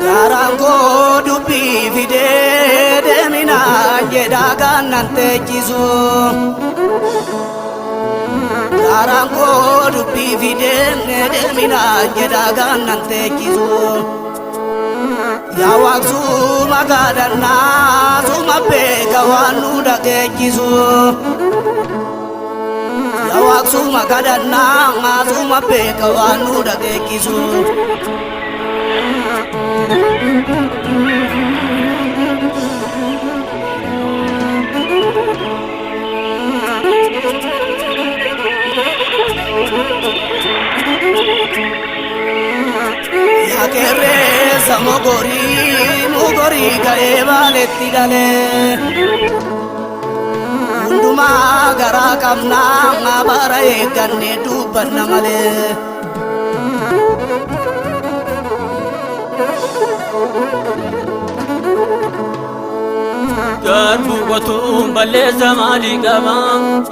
Garaan koo dubbii fidee deeminaan jedhaa gaannan teechisu. Garaan koo dubbii fidee deeminaan jedhaa gaannan teechisu. Yaa waaqsuma gaadhannaa suma beeka waan nu dhageechisu. Yaa waaqsuma gaadhannaa suma beeka waan nu dhageechisu. Yaa qeerransa mogorii mogorii ka'ee baaletti dhalee. Hundumaa garaa qabnaa bara eeggannee dubbanna malee. Garbuu qotuun balleessa maalii qaba?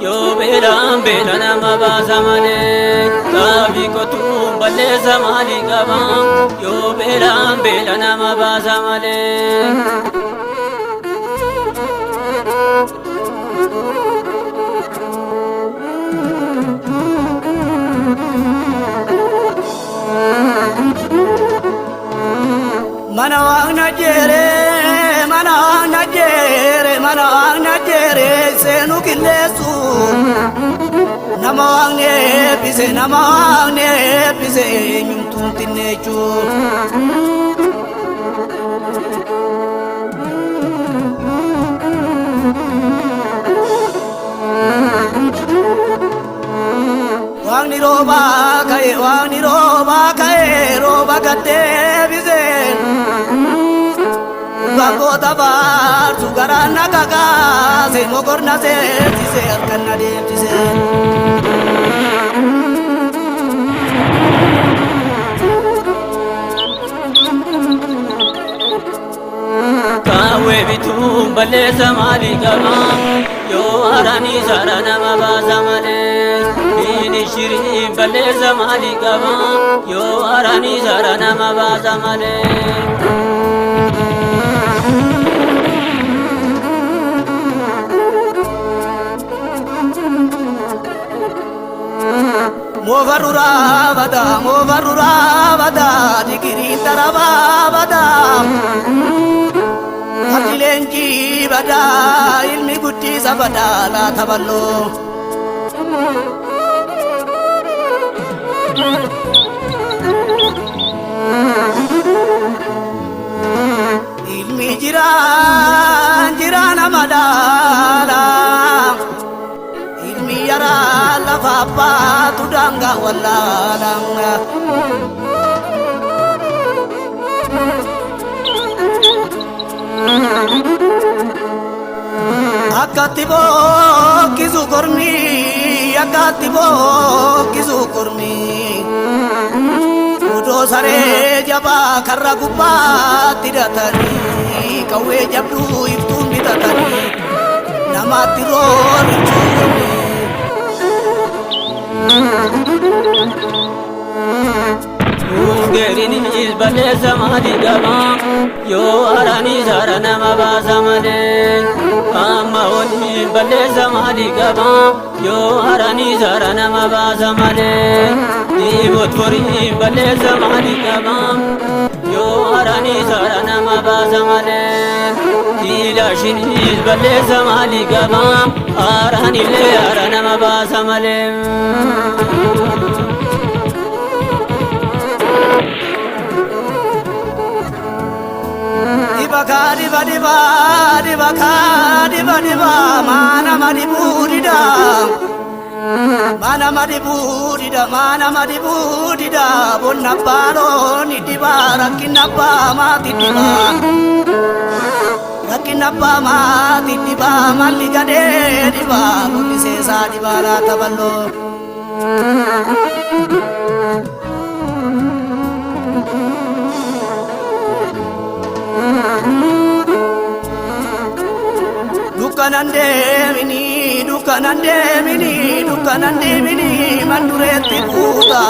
Yoo beelaan beela nama baasa malee. Gaabii qotuun balleessa maalii qaba? Yoo beelaan beela nama baasa malee. Mana waaqna jeeree mana waaqna jeeree mana waaqna jeeree seenu qilleessu. Nama waaqni eebbise nama waaqni eebbise eenyumtuun xinneechu. Waaqni roobaa ka'e waaqni roobaa ka'e rooba gad deebise. Bakkoota baarsu garaan na kakaase mokorna seensise harkan na deemsise. Kaawwee bituun balleessa maalii qaba? Yoo haranii saara nama baasa malee. Biinishiriin balleessa maalii qaba? Yoo haranii saara nama baasa malee. Moofarru raabata moofarru raabata digiriin tarabaabata. Harki leenjii badaa ilmi guddisa badaa laata bal'oo. Ilmi jiraan jiraa nama dhaala. Ilmi yaraa lafa abbaatu daangaa wallaala. Akkatti bookkisu kormi akkatti bookkisu kormi. Odoo saree jabaa karra gubbaatti hidhatanii qawwee jabduu iftuun bitatanii namatti roorrichuu kormi. Geerinis balleessa maalii qaba? Yoo haranii saara nama baasa malee. Amma waliin balleessa maalii qaba? Yoo haranii saara nama baasa malee. Dhiibot horiin balleessa maalii qaba? Yoo haranii saara nama baasa malee. Kilaashinis balleessa maalii qaba? Haranillee hara nama baasa malee. Dhiba kaa dhiba dhiba dhiba kaa dhiba dhiba maana madibuu dida. Maana madibuu dida maana madibuu dida bonna baaloon dhiba rakkina abbaa maati dhiba. Dukkanna abbaa maatii dhibaa malli gadhee dhibaa mul'iseesaa dhibaa laata bal'oo. Dukkanan deemini dukkanan deemini dukkanan deemini mandureetti buuta.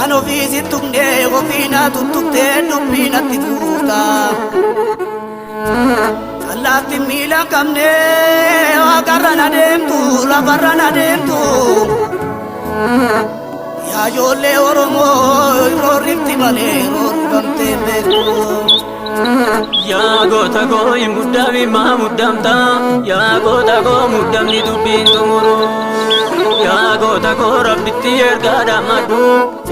An ofii si tuqnee ofii na tuttuqtee dubbii natti fuuta. Allaatti miila hin qabne waaqarra na deemtu lafarra na deemtu. Yaa ijoollee Oromoo roorrifti malee roorrifamtee hin beektu. Yaa goota koo hin muddami maa muddamta? Yaa goota koo muddamni dubbiin xumuru. Yaa goota koo rabbitti ergaa dhaammadhu.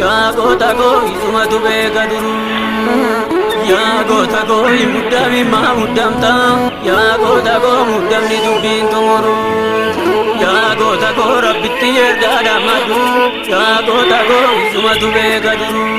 Yaa goota koo isumatu beeka duru. Yaa goota koo hin muddami maa muddamta? Yaa goota koo muddamni dubbiin xumuru. Yaa goota koo rabbitti ergaa dhaammadhu. Yaa goota koo isumatu beeka duru.